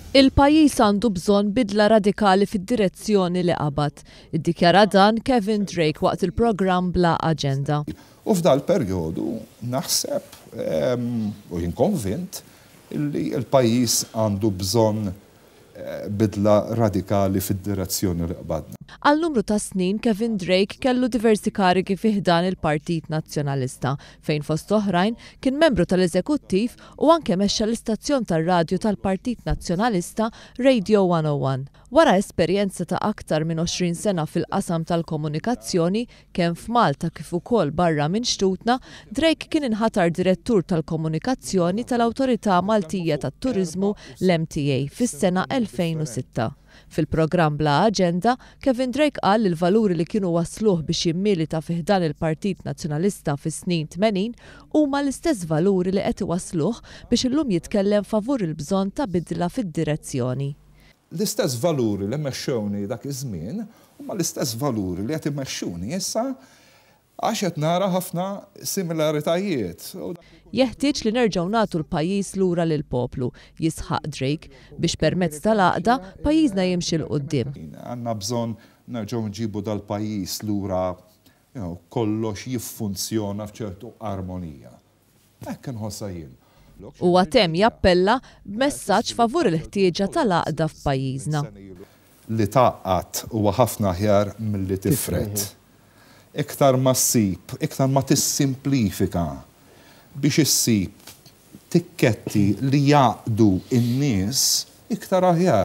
Il-pajjiż għandu bżonn bidla radikali fid-direzzjoni li qabad. Iddikjara dan Kevin Drake waqt il-programm Bla Aġenda. U f'dal-perjodu naħseb, u jien konvint, li l-pajjiż għandu bżonn bidla radikali fid-direzzjoni li qbadna. Għal numru ta' snin Kevin Drake kellu diversi karigi fi ħdan il-Partit Nazzjonalista fejn fost oħrajn kien membru tal-Eżekuttiv u anke mexxa l-istazzjon tar-radju tal-Partit Nazzjonalista Radio 101. Wara esperjenza ta' aktar minn 20 sena fil-qasam tal-komunikazzjoni, kemm f'Malta kif ukoll barra minn xtutna, Drake kien inħatar Direttur tal-Komunikazzjoni tal-Awtorità Maltija tat-Turiżmu, l-MTA, fis-sena 2006. Fil-programm Bla Aġenda, Kevin Drake qal li l-valuri li kienu wassluh biex jimmilita fi ħdan il-Partit Nazzjonalista fis-snin 80 huma l-istess valuri li qed iwassluh biex illum jitkellem favur il-bżonn ta' bidla fid-direzzjoni. L-istess valuri li mexxewni dak iż-żmien huma l-istess valuri li qed imexxuni issa għax qed nara ħafna similaritajiet. Jeħtieġ li nerġgħu nagħtu l-pajjiż lura lill-poplu, jisħaq Drake, biex permezz tal-għaqda, pajjiżna jimxi 'l quddiem. Għandna bżonn nerġgħu nġibu dal-pajjiż lura, you know, kollox jiffunzjona f'ċertu armonija. Hekk inħossha jien. Huwa temm jappella b'messaġġ favur il-ħtieġa tal-għaqda f'pajjiżna. Li tgħaqqad huwa ħafna aħjar milli tifred. Iktar ma ssib, iktar ma tissimplifika biex issib tikketti li jgħaqqdu n-nies, iktar aħjar.